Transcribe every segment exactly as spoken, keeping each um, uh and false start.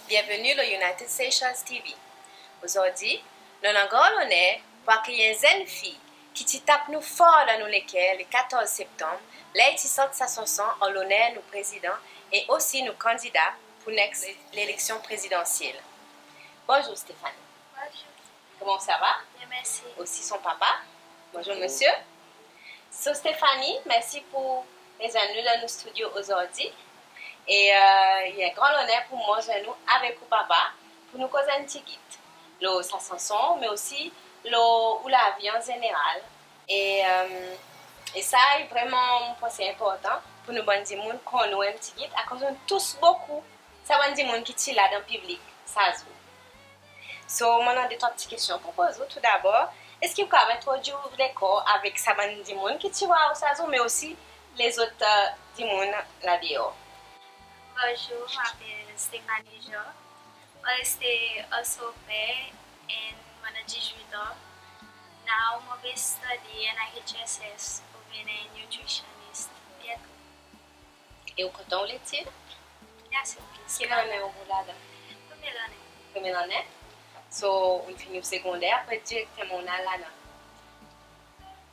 Byenveni lo United Seychelles TV. Ozordi, nou annan gran loner pour akeyir en zenn fiy ki ti tap nou for dan nou leker le katorz Septanm, ler i ti sant sa sanson an loner nou Prezidan e osi nou kandida pour next leleksyon prezidansyel. Bonzour Stéphanie. Bonzour. Koman sa va? Byen, mersi. Osi son papa. Bonzour, mesye. So, Stéphanie, mersi pour rezwenn nou dan nou stidyo ozordi. E, e, i en gran loner pour mwan zwenn ou avek ou papa pour nou koz en pti git lo sa sanson, me osi lo ou lavi an zeneral. E, e, e sa i vreman, mon panse, enportan pour nou bann dimoun konn ou en pti git, akoz nou tous bokou sa bann dimoun ki ti la dan piblik sa zour. So, mon annan de trwa pti kestyon pour poz ou. Toudabor, eski ou kapab entrodwir ou lekor avek sa bann dimoun ki ti war ou sa zour, me osi lezot, e, dimoun la deor? Bonzour, mon apel Stéphanie Jean. Mon reste Anse Aux Pins and mon annan dizwit an. Now mon pe study an I H S S pour vin en nutritionist. Biento. E ou kontan ou letid? Yes, yes. Ki lannen ou ladan? Premye lannen. Premye lannen? So, ou fini ou segonder, apre direkteman ou al ladan?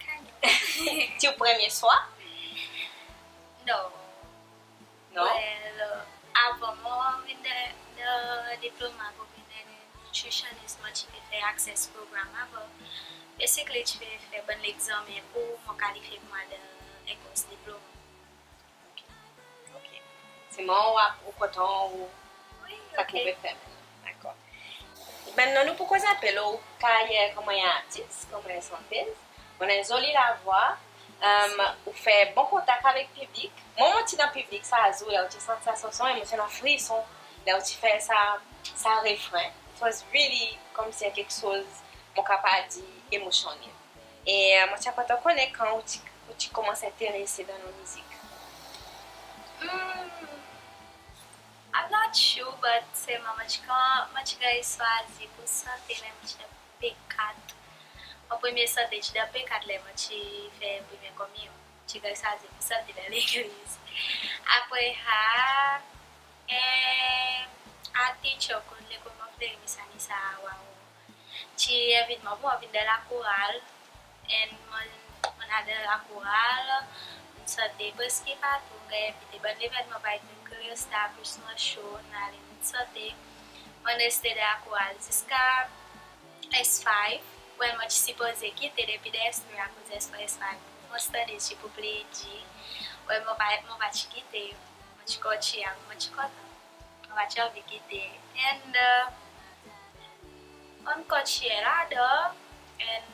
Kind of. Ti ou premye swa? Non. Non? Well, avan mon vin dan, dan diploma pour vin nutritionist, mon ti pe fer Access Program avan. Basically, ti pe fer bann legzanmen pour mon kalifye pour mwan dan en kors diploma. Ok. Ok. Selman ou, ou kontan ou, wi, sa ki ou pe fer? Dakor. Mennnan nou pou koz en pe lo ou karyer konman en artis, konman en santez. Ou annan en zoli lavwa, e, ou fer bon kontak avek piblik. Mwan, mon ti dan piblik sa zour, ler ou ti sant sa sanson, e mon ti annan frison ler ou ti fer sa, sa refren. It was really konmsi en keksoz, mon kapab dir, emosyonnel. E, e, mon ti a kontan konnen kan ou ti, ou ti konmans enterese dan lanmizik. Hmm, I'm not sure, but selman mon ti, kan mon ti ganny swazir pour sante, ler mon ti dan P kat. Mon premye sante ti dan P kat ler mon ti fer premye kominyon. Ti ganny swazir pour sante dan legliz. Apre sa, e, art teacher kot lekol mon fer, Miss Anissa Awa, ti envit mwan pour mon vin dan lakoral. And mon, mon al dan lakoral, mon sante preski partou, mon ganny envite bann levennman, par egzanp Career Star, Christmas show, mon al, mon sante. Mon reste dan lakoral ziska S five. Well, mon ti sipoze kite depi dan S three, akoz S four, S five mon standard ti pou pli dir. Well, mon pa, mon pa ti kite. Mon ti kontinyen, mon ti kontan. Mon pa ti anvi kite. And, e, mon kontinyen ladan. And,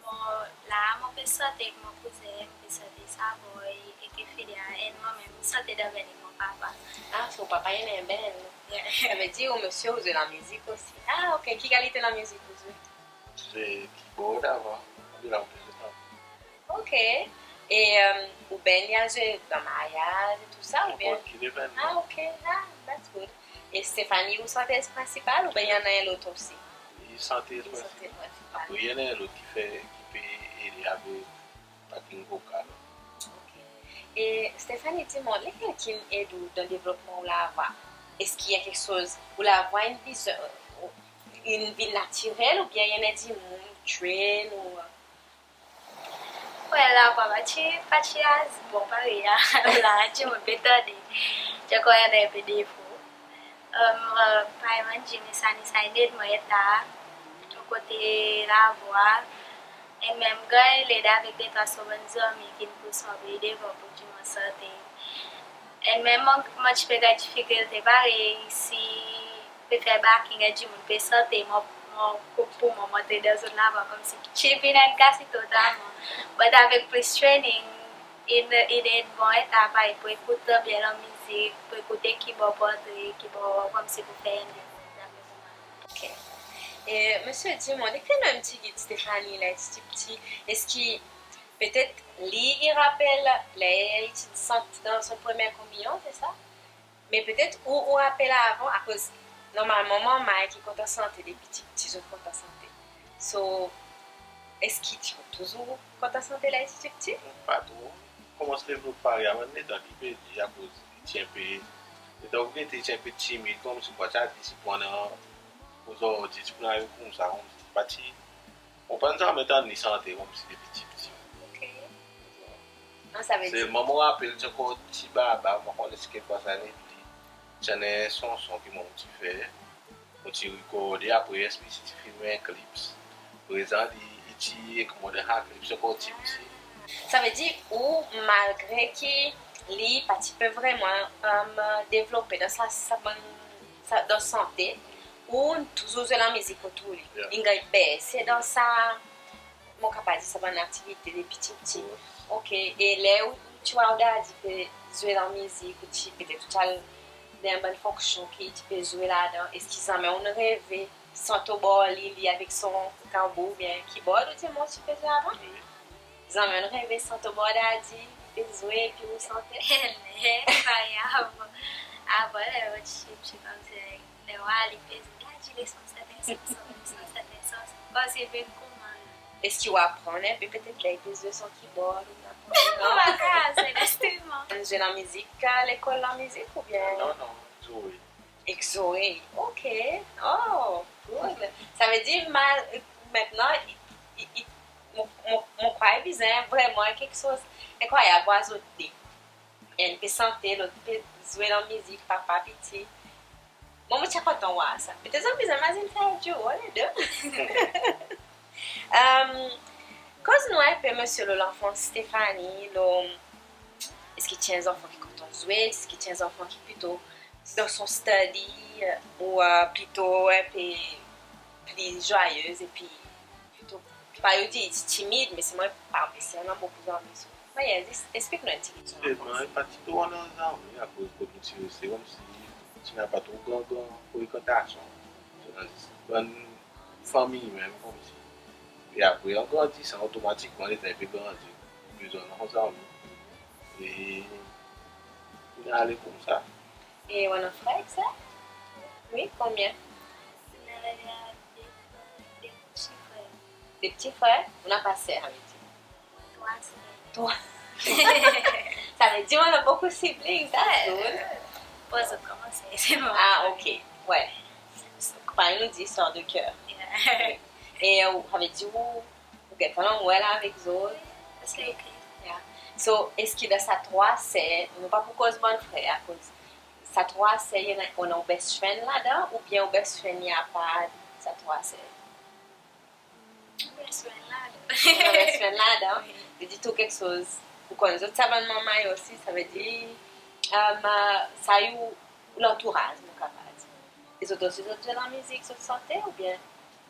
bon, la mon pe sante ek mon kouzen, mon pe sante Savoy, ek Filia, and mwan menm mon sante dan bann ek mon papa. Ah, so ou papa i annan en bann. Yeah. Sa i vedir ou, mesye, ou zwe lanmizik osi. Ah, ok. Ki kalite lanmizik ou zwe? Zwe keyboard avan, epi la mon pe zwe tanbou. Ok. E, e, ou bann i al zwe dan maryaz e tou sa, oubyen? Nenport ki levennman. Ah, ok. Ah, that's good. E Stéphanie, ou santez prensipal oubyen i annan en lot osi? Wi, santez prensipal. Santez prensipal. Apre, i annan en lot ki fer, ki pe ede avek backing vocal. Ok. E Stéphanie, dir mwan, lekel ki'n ed ou dan devlopman ou lavwa? Eski i annan keksoz, ou lavwa in vin, in vin natirel oubyen i annan dimoun train ou? Well, lavwa pa ti, pa ti as bon parey la dimoun pe tande. Ti ankor annan en pe defo. E, parey mon dir, Miss Anissa in ed mwan en ta, kote lavwa. E menm ganny led avek de trwa son bann zanmi ki'n pous mwan pli devan pour dir mon sante. E menm mon, mon ti pe ganny difikilte parey si pe fer backing, en dimoun pe sante, mon, mon koup pour mwan, mon antre dan zot lavwa, konmsi ti vin en gasi totalman. But avek plis training, in, in ed mwan en ta parey pour ekout byen lanmizik, pour ekout ki bor pour antre, ki bor konmsi pour fer en dimoun. Ok. E mesye, dir mwan, dekrir nou en pti git Stéphanie ler i ti pti. Eski petet li i rapel ler i ti sant dan son premye kominyon, se sa? Me petet ou, ou rapel avan, akoz normalman manmay ki kontan sante depi pti, pti zot kontan sante. So, eski ti touzour kontan sante ler i ti pti? Pa tro. Konmans devlop parey, avan letan ki pe dir, akoz ti en pe Letan ou gete ti en pe timid, konmsi ou pa ti a dir si pou annan ozordi ti pou al koumsa, konmsi pa ti, mon pa'n zanmen tann li sante konmsi depi ptipti. Oke. Non, savedir... Selman mon rapel ti ankor ti baba, mon pa konnen si kekfwa sa nepli. Ti annan en sanson ki mon ti fer, mon ti rekorde, apre S B C ti filme en clips. Prezan li, li ti ek mwan dan sa clips ankor ptipti. Savedir ou, malgre ki li pa ti pe vreman, euh, devlope dan sa, sa bann, sa, dan sante, ou touzour zwe lanmizik otour li. Yeah. In ganny berse dan sa, mon kapab dir sa bann aktivite depi ptipti. Oke, e ler ou ti war ou dadi pe zwe lanmizik, ou ti, petet ou ti al dan bann fonksyon ki ti pe zwe ladan, eski zanmen ou'n reve sant obor li, li avek son tanbour oubyen keyboard ou dir mwan ti pe zwe avan? Wi. Zanmen ou'n reve sant obor dadi, li pe zwe epi ou sante? Ler, pa avan. Avan ler mon ti pti konmsi, ler ou war li pe zwe, gad li zwe sa, sa, sa, sa, sa, sa, sa, konmsi vin koman. Eski ou aprann en pe, petet ler li pe zwe son keyboard, ou aprann? Non, pa ka, se lenstriman. Ou zwe lanmizik lekol lanmizik oubyen? Non, non, zwe. Ek zwe. Oke. Oh, good. Savedir mal, mentnan, i, i, i, mon, mon, mon krwar i bezwen vreman keksoz enkrwayab war zot de. Enn pe sante, lot pe zwe lanmizik, papa, piti. Mwan mon ti a kontan war sa. Petet zot bezwen mazin fer en duo le de. Em, koz nou en pe, Msye, lo lanfans Stéphanie, lo, eski ti en zanfan ki kontan zwe, eski ti en zanfan ki plito dan son study, ou, euh, plito en pe pli zwayez epi plito, pa yo dir ti timid, me selman pa anpes i annan bokou zanmi. So, mannyer, zis eksplik nou en pti pe. Selman i pa ti tro annan zanmi, akoz kot nou ti reste, konmsi ti napa tro gran, gran frekantasyon. Zis bann fanmir menm, konmsi. E apre, an grandisan, otomatikman, letan i pe grandi, ou bezwen annan zanmi. E, i ale koumsa. E ou annan frer ek ser? Wi, konbyen? Mwan, mon annan de, de pti frer. De pti frer? Ou napa ser, savedir? Trwa ser. Trwa. Savedir ou annan bokou siblings, that's good. Bon, zot konman ser, se bon. Ah, oke. Wi. Parey nou dir, sœur de cœur. Yeah. E, euh, savedir ou, ou gentan anmwel avek zot? Wi, se oke. Yeah. So, eski dan sa trwa ser, nou pa pou koz bann frer, akoz sa trwa ser, i annan, ou annan ou best friend ladan, oubyen ou best friend i apard sa trwa ser? Best friend ladan. Ou annan best friend ladan? Wi. Vedir tou keksoz, ou konn zot, sa bann manmay osi, savedir, euh, sa i ou lantouraz, mon kapab dir. E zot osi, zot zwe lanmizik, zot sante, oubyen?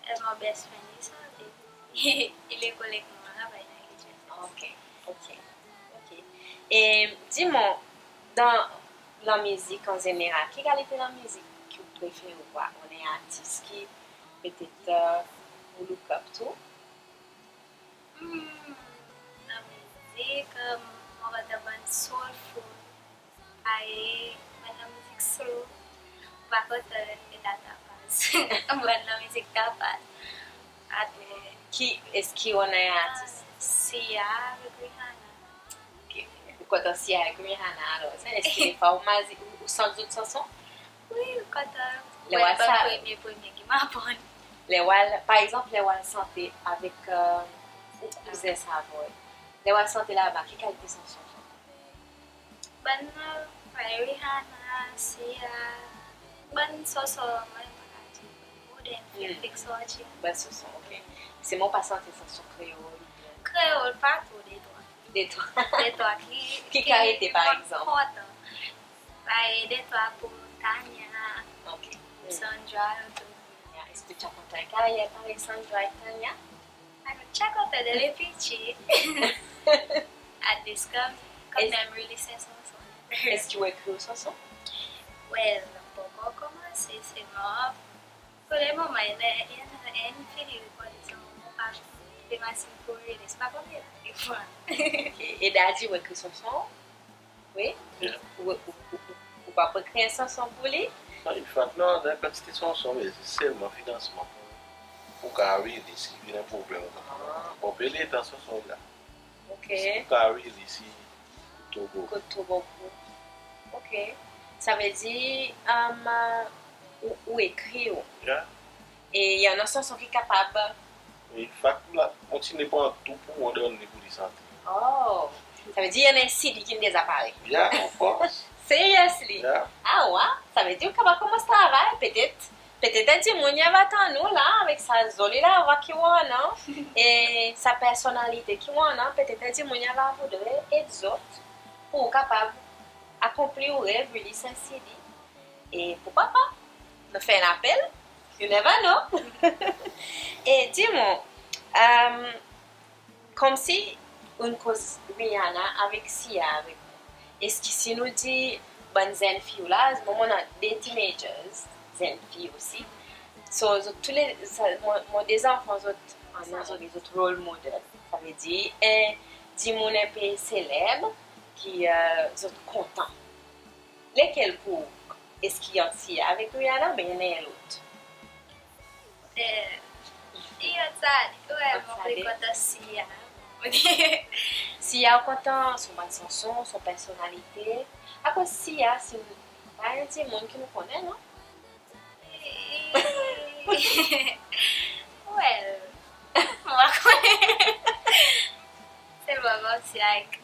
E, mon best friend i sante. I lekol ek mwan, travay dan H S S. Oke, oke, oke. E dir mwan, dan lanmizik an zeneral, ki kalite lanmizik ki ou prefere war? Ou annan en artis ki petet, euh, ou look up to? Hmm, lanmizik, euh, mon kontan bann soulful. Ae, bann lanmizik slow. Mon pa kontan, euh, e dan tapaz. Bann lanmizik tapaz. Akoz? Ki, eski ou annan en artis? Sia avek Rihanna. Oke. Ou kontan Sia avek Rihanna alor? Eski defwa ou mazin, ou, ou sant zot sanson? Wi, ou kontan. Ler ou al sa, bann premye, premye ki mon aprann. Ler ou al, par egzanp, ler ou al sante avek, euh, ou kouzen Savoy. Ler ou al sante laba, ki kalite sanson ou kontan? Bann, euh, Rihanna, Sia, bann sanson, mon pa kapab dir, modern, fek sorti. Bann sanson, oke. Selman ou pa sante sanson kreol oubyen? Kreol pa tro, detrwa. Detrwa. Detrwa ki, ki kalite, par egzanp? Ki mon kontan. Parey detrwa pour Tania, oke, pour Sandra, etou. Ya, eski ou ti a kontan karyer parey Sandra ek Tania? Mon ti a kontan depi pti. At least kan, kanmenm release en sanson. Eski ou ekrir ou sanson? Well, mon pa ankor konmanse, selman pour le moman, i annan, i annan en fini rekord, selman mon pa pe mazin pour release, pa konbyen la, defwa. Oke. E Daddy, ou ekrir sanson? Wi? Yeah. Ou, ou, ou, ou, ou pa pou ekrir en sanson pour li? Non, in fact, non, dan kantite sanson, me selman finansman pour, pour ka release ki vin en problenm. Bon, pe letan sanson la. Oke. Si pour ka release, i kout tro bokou. Kout tro bokou. Oke. Savedir, um, ou, ou ekri ou. Yeah. E i annan sanson ki kapab... In fakt, la, mon ti kontan pran tou pour mwan donn li pour li sante. Oh, savedir i annan en CD ki'n deza parey. Yeah, of course. Seriously? Yeah. Ah wa, savedir ou kapab konmans travay, petet, petet en dimoun i ava tann ou la, avek sa zoli lavwa ki ou annan, e sa personalite ki ou annan, petet en dimoun i ava voudre ed zot pour ou kapab akonpli ou rev, release en CD. E poukwa pa? Nou fer en apel. You never know. E dir mwan, um, konmsi ou'n koz Rihanna avek Sia avek mwan. Eski si nou dir bann zenn fi ou la, mwan mon annan de teenagers, zenn fi osi. So, zot tou le, sa, mon, mon de zanfan, zot annan zot, zot role model. Savedir, en dimoun en pe seleb ki, e, zot kontan. Lekel pour ou? Eski ant Sia avek Rihanna oubyen en lot? E, i ant sa de, we, mon pli kontan Sia. Sia, ou kontan son bann sanson, son personalite? Akoz Sia, si nou, pa en dimoun ki nou konnen, non? Well, mon pa konnen. Selman konmsi, like,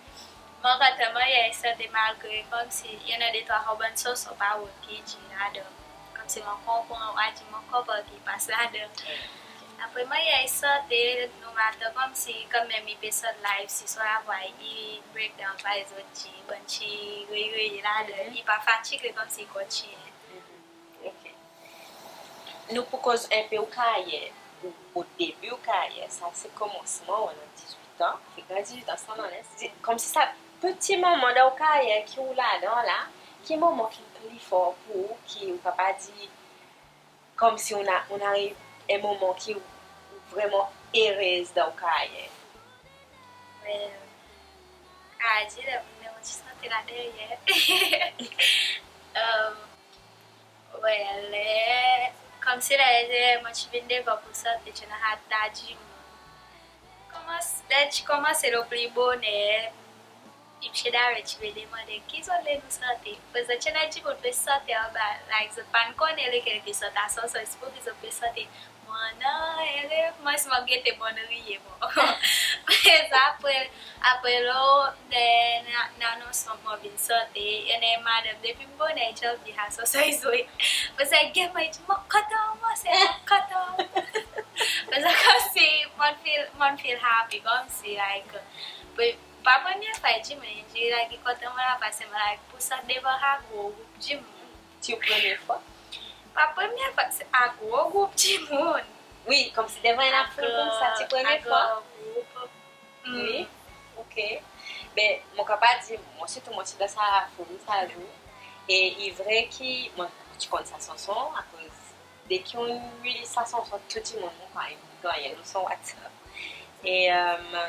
mon kontan mannyer i sante, malgre konmsi i annan de trwa bann sanson pa wrong ki i dir ladan. Konmsi mon konpran, ou a dir mon konpran ki i pas ladan. Apre mannyer i sante, no matter konmsi kanmenm i pe sort live, si son lavwa i break down, parey zot dir, bann ti rey rey ladan, i pa fatige, konmsi i kontinyen. Ok. Nou pou koz en pe ou karyer, ou, o debi ou karyer, sa se konmansman, ou annan dizwit an, se kan dizwit an, sa, non, konmsi sa pti moman dan ou karyer ki ou ladan la, ki moman ki pli for pour ou, ki ou kapab dir, konmsi ou annan, ou annan en moman ki ou vreman erez dan ou karyer? Well, a dir, ler mon ti sante la deryer. Well, e, konmsi ler, ler mon ti vin devan pour sante, ti annan atann dimoun. Konmans, ler ti konmanse lo pli boner, Msye Dare ti pe demande ki zot le nou sante. Prezan ti annan dimoun pe sante anba, like, zot pa'n konnen lekel ki sort sa sanson, se pour ki zot pe sante. Mon annan en rev, mon, si mon gete mon riye mon. Prezan apre, apre lo, then, nan, nan anonsman mon vin sante, i annan en madanm depi boner i ti anvi sa sanson i zwe. Prezan i get mwan, i dir, "Mon kontan, mon ser, mon kontan." Prezan konmsi mon feel, mon feel happy, konmsi, like, pe, pa premye fwa i dir mwan, i dir, like, i kontan mon la, paski mon, like, pour sante devan sa gro group dimoun. Ti premye fwa? Pa premye fwa, se sa gro group dimoun. Wi, konmsi devan en lafoul konmsa, ti premye fwa? Sa gro group. Wi, ok. Be, mon kapab dir, mwan sirtou mon ti dan sa lafoul sa zour. E i vre ki mon ti konn sa sanson, akoz deki ou'n release sa sanson, tou dimoun mon pa ganny lo son WhatsApp. E, e,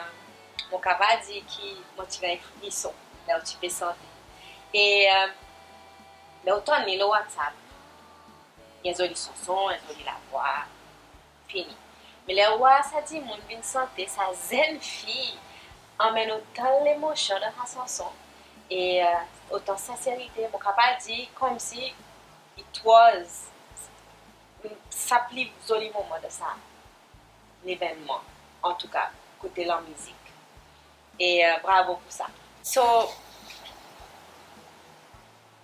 mon kapab dir ki mon ti ganny frison ler ou ti pe sante. E, e, ler ou tann li lo WhatsApp, en zoli sanson, en zoli lavwa, fini. Me ler ou war sa dimoun vin sante, sa zenn fi anmenn otan lemosyon dan sa sanson, e, e, otan senserite, mon kapab dir konmsi it was sa pli zoli moman dan sa levennman, antouka kote lanmizik. E, e, bravo pour sa. So,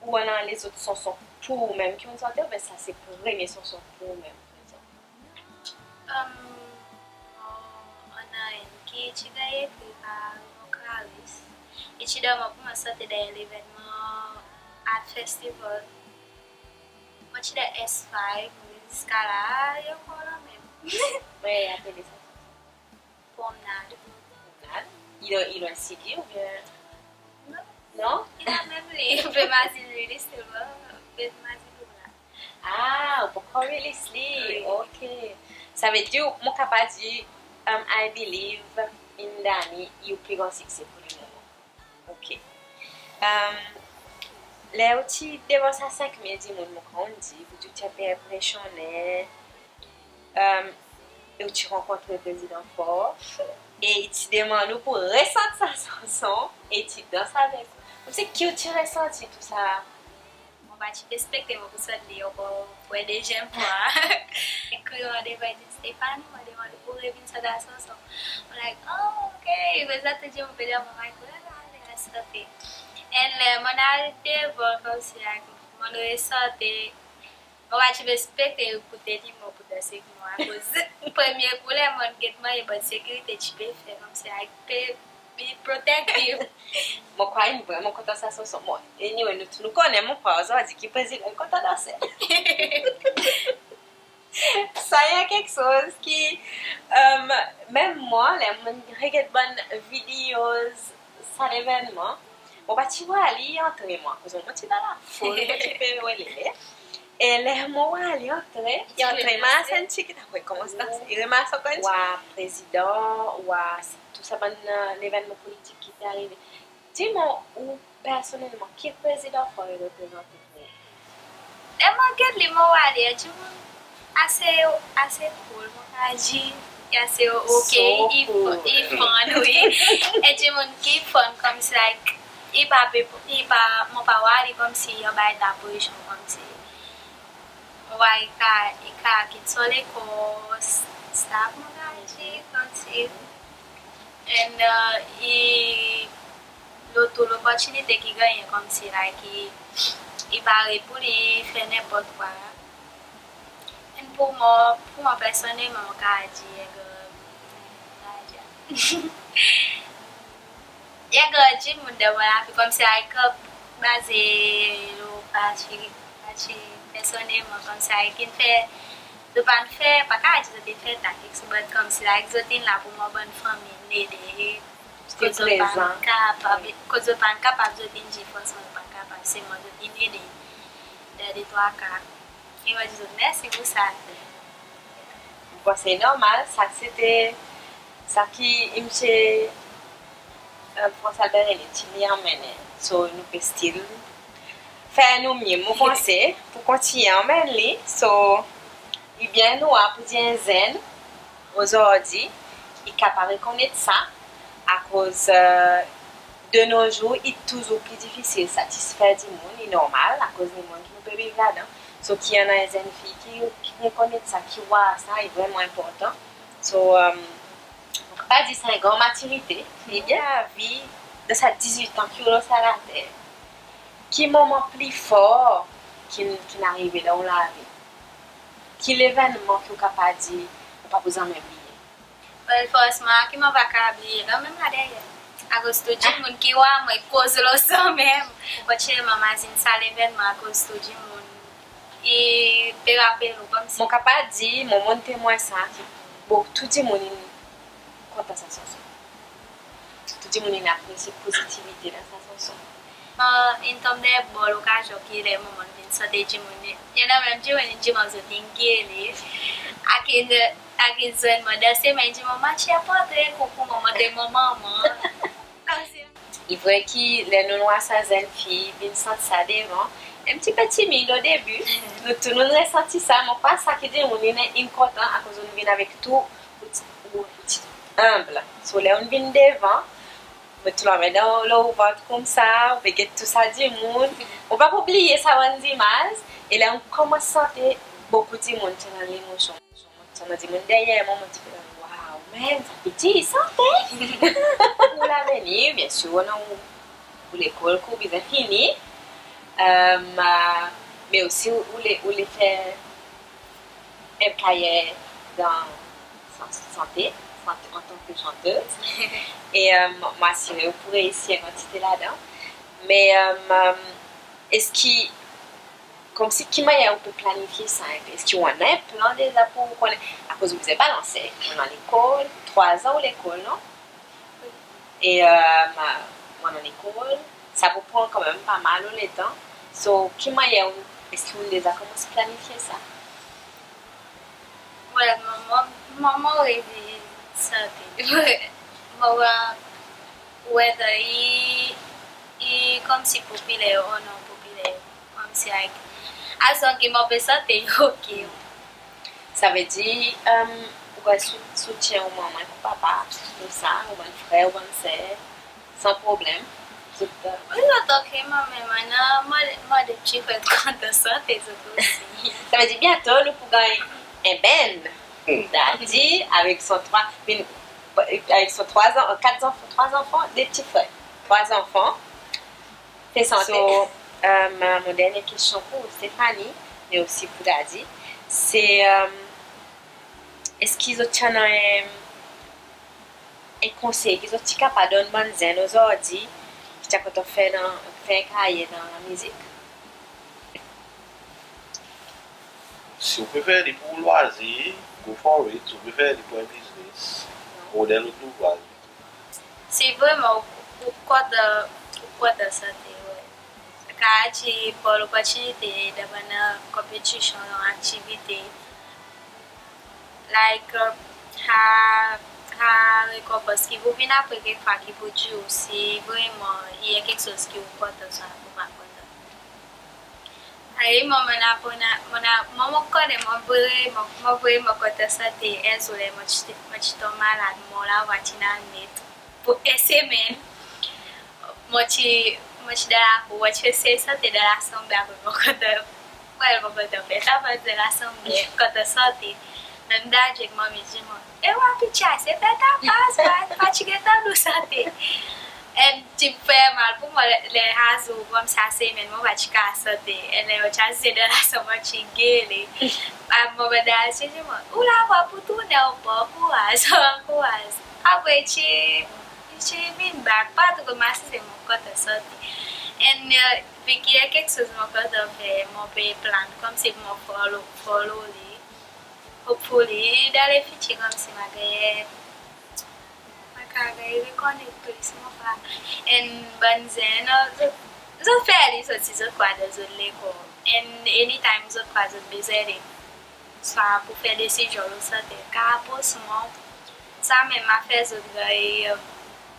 ou annan lezot sanson pour ou menm ki ou'n sante, oubyen sa se premye sanson pour ou menm ki ou'n sante? Am, mon annan enn ki ti ganny ekri par Raymond Clarisse. I ti demann pour mwan sante dan en levennman Art Festival. Mon ti dan S five, wi, ziska la, i ankor la menm. Wi, apel sa Pwomnad. Pwomnad? I lo, i lo en CD oubyen? Non. Non? I la menm li, pe mazin li, li still, pe mazin li la. Ah, ou pa ankor release li? Wi. Ok. Savedir, mon kapab dir, um, I Believe in Dani, i ou pli gran sikse pour lemoman. Ok. Um, ler ou ti devan sa senk mil dimoun, mon konn dir, ou ti en pe enpresyonnen, um, e ou ti rankontre Prezidan Faure, e i ti demann ou pour resant sa sanson, e i ti dans avek ou. Konmsi ki ou ti resanti tou sa? Mon Pa ti pe ekspekte mwan pou sot li ankor pour en dezyenm fwa. Kriy andevan, i dir, "Stéphanie, mon demann ou pour revin sot sa sonson." Mon like, "Oh, ok." Prezan tou dir mon pe dir, "Mon pa konnen, ale, ale sante." And ler mon al devan konmsi, like, mon resante, mon pa ti pe ekspekte pour te dir mwan pour danse ek mwan, akoz premye kou ler mon get mwan, bann sekirite ti pe fer konmsi, like, pe be protective. Mon krwar in vreman kontan sa sonson. Bon, anyway, nou tou nou konnen mon pa ozordi ki prezidan i kontan danse. Sa i en keksoz ki, em, menm mwan, ler mon reget bann videos sa levennman, mon pa ti war li antre mwan, akoz mon ti dan lafoul, mon ti pe welele. E ler mon war li antre, i antre, mon santi ki ta rekomans danse. I remars ankor enn ti. War prezidan, war tou sa bann, e, levennman politik ki pe arive. Dir mwan, ou personnelman, ki prezidan for i reprezante pour ou? Ler mon get li, mon war li, i en dimoun ase, ase cool, mon kapab dir, i ase ok, i fun, wi. En dimoun ki fun, konmsi, like, i pa pe, i pa, mon pa war li konmsi i anba en presyon, konmsi mon war i kapab, i kapab kit son lekor, staf, mon kapab dir, konmsi. And, e, i lo tou loportinite ki gannyen, konmsi, like, i, i pare pour li fer nenport kwa. And pour mwan, pour mwan personnelman, mon kapab dir, e, mon kapab dir, i annan dimoun dan mon lavi konmsi, like, baze lo parti, parti personnelman, konmsi, like, ki'n fer, zot pa'n fer, pa kapab dir zot in fer taktik, but konmsi, like, zot in la pour mwan, bann fanmir, in ede. Kot zot pa'n kapab, kot zot pa'n kapab, zot in dir fransman zot pa'n kapab, selman zot in ede dan de trwa ka. E mon dir zot mersi pour sa. Bon, se normal, sa sete sa ki Msye, e, François Albert René ti anmennen. So, nou pe still fer nou mye, mon panse, pour kontinyen anmenn li. So, i byen nou war pour dir en zenn ozordi i kapab rekonnet sa, akoz, e, de nos jours, i touzour pli difisil satisfer dimoun, i normal, akoz lemonn ki nou pe viv ladan. So, ki annan en zenn fi ki, ki rekonnet sa, ki war sa, i vreman enportan. So, e, mon pa dir sa en gran matirite, me dan lavi, dan sa dizwit an ki ou lo sa later, ki moman pli for ki'n, ki'n arive dan ou lavi? Ki levennman ki ou kapab dir ou pa pou zanmen bliye? Well, fransman, ki mon pa kapab bliye kanmenm la deryer. Akoz tou dimoun ki war mwan i koz lo sa menm. Mon kontinyen mazin sa levennman akoz tou dimoun i pe rapel ou konmsi. Mon kapab dir, mwan mon'n temwanny sa, ki, bon, tou dimoun in kontan sa sonson. Tou dimoun in apresye pozitivite dan sa sonson. Mon in tonm dan en bon lokazyon ki ler mon, mon vin sante, dimoun, i annan menm dimoun in dir mwan zot in gere. Ak in, ak in zwenn mwan dan semen, in dir mwan, "Mon ti a portre kou pour mwan, mon te mon manman." Konmsi. I vre ki ler nou'n war sa zenn fi vin sant sa devan, en pti pe timid o debi, nou tou nou'n resanti sa, me pa sa ki dir ou'n, in kontan akoz ou'n vin avek tou, ou ti, ou ti enb. So, ler ou'n vin devan, met tou lanmen dan lo vant koumsa, ou pe get tou sa dimoun. Ou pa pou bliye sa bann zimaz, e ler ou'n konmans sante, bokou dimoun ti annan lemosyon. Ti annan dimoun deryer mwan, mon ti pe dir, "Wow, man, sa piti i sante!" Pour lavenir, byensir, ou annan ou, ou lekol ki ou bezwen fini. E, me osi ou, ou le, ou le fer en karyer dan san-, sante, sante antanke shantez. E, e, mon asire ou pou reisi en kantite ladan. Me, e, e, eski, konmsi, ki mannyer ou pe planifye sa en pe? Eski ou annan en plan deza pour ou konnen? Akoz ou bezwen balanse. Ou annan lekol, trwa an ou lekol, non? E, e, mon annan lekol, sa pou pran kanmenm pa mal ou letan. So, ki mannyer ou, eski ou deza konmans planifye sa? Well, mwan, mwan, mwan, mon revi sa pe. Mwan, whether i, i konmsi popiler o non popiler, konmsi, like, as long ki mon pe sante, ok. Savedir, e, ou ganny sou-, soutyen ou manman ek ou papa, tou sa, ou bann frer, ou bann ser, san problenm. Zot, e, wi, zot ok, mwan menm, mwan, mwan de pti frer kontan sante zot osi. Sa i vedir byento nou pou ganny en band. Daddy avek son trwa, avek son trwa zan-, kat zanfan, trwa zanfan, de pti frer, trwa zanfan. Pe sante. So, e, mon dernyen kestyon pour Stéphanie, me osi pour Daddy, se, e, eski zot ti annan en, en konsey ki zot ti kapab donn bann zenn ozordi ki ti a kontan fer dan, fer karyer dan lamizik? Si ou pe fer li pour lwazir, go for it. Si ou pe fer li pour en biznes, rod en lot louvraz. Si vreman ou, ou kontan, ou kontan sante, wi. Sa kapab dir pour loportinite dan bann konpetisyon, dan aktivite, like, sa, sa rekonpans ki pou vin apre kekfwa ki pou dir ou si vreman i en keksoz ki ou kontan, sa ou pa kontan. Ay, mwan, mon a, mon a, mon a, mwan, mon konnen mwan vreman, mwan vreman kontan sante. En zour ler mon ti, mon ti tonm malad, mon lavwa ti'n al net pour en semenn. Mon ti, mon ti dan lakour, mon ti esey sante dan lasanble, apre mon kontan, wel, mon kontan fer sa, mon dan lasanble, kontan sante. Menm Daddy ek Manmi dir mwan, "E ou a piti ase, fer ta pas, pa, pa ti ganny tann ou sante." En ti fer mal pour mwan ler, ler sa zour, konmsi sa semenn mon pa ti kapab sante. En ler mon ti asize dan lasanm, mon ti gele. Mwan, mon bann zanmi ti dir mwan, "Ou lavwa pou tournen, ou bon kouraz, bon kouraz." Apre ti, ti vin back, partou kot mon asize mon kontan sante. En, e, vi ki i en keksoz mon kontan fer, mon pe plan konmsi mon follow, follow li. Hopefully dan lefitir, konmsi mon a ganny, mon a ganny rekonekte si mon fwa. En bann zenn, zot, zot fer li zot si zot krwar dan zot lekor. En anytime zot krwar zot bezwen ed, swa pour fer desizyon lo sante, kapab apros mwan. Sa menm mon a fer zot ganny, e,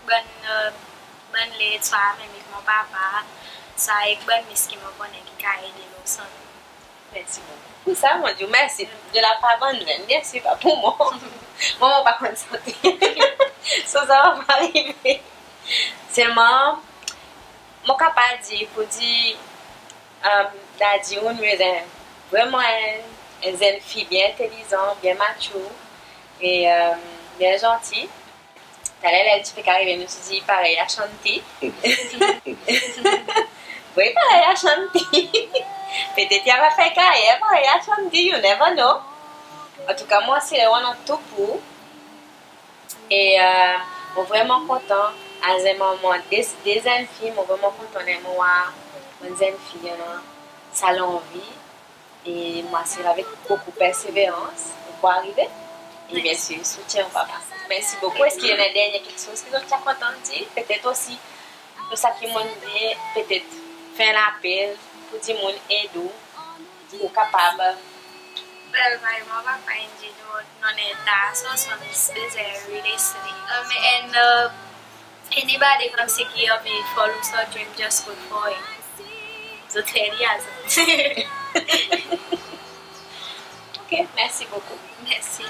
bann, e, bann led, swa menm ek mon papa, swa ek bann miss ki mon konnen ki kapab ede lo sante. Mersi bokou. Pour sa mon dir mersi de lapar bann zenn, byen sir pa pour mwan. Mwan, mon pa konn sante. So sa pa pou arive. Selman mon kapab dir pour dir, e, Daddy, ou vreman en, en zenn fi byen entelizan, byen mature e, e, byen zanti. Taler ler ti pe arive, nou ti dir parey Ashanti. Wi, parey Ashanti. Petet i ava fer karyer parey Ashanti, you never know. Antouka mon asire ou annan tou pour ou. E, e, mon vreman kontan, as en manman de, de zenn fi, mon vreman kontan ler mon war bann zenn fi i annan sa lanvi. E mon asire avek bokou perseverans ou pou arive. E byen sir soutyen ou papa. Mersi bokou. Eski i annan dernyen keksoz ki zot ti a kontan dir? Petet osi lo sa ki mon'n dir, petet fer en lapel pour dimoun ed ou, ou kapab. Well, my mama pa in dir nou, nou annan en ta, so, so nou bezwen release li. Um, and, uh, anybody konmsi ki anvi follow son dream, just go for it. Zot fer li a zot. Ok, mersi bokou. Mersi.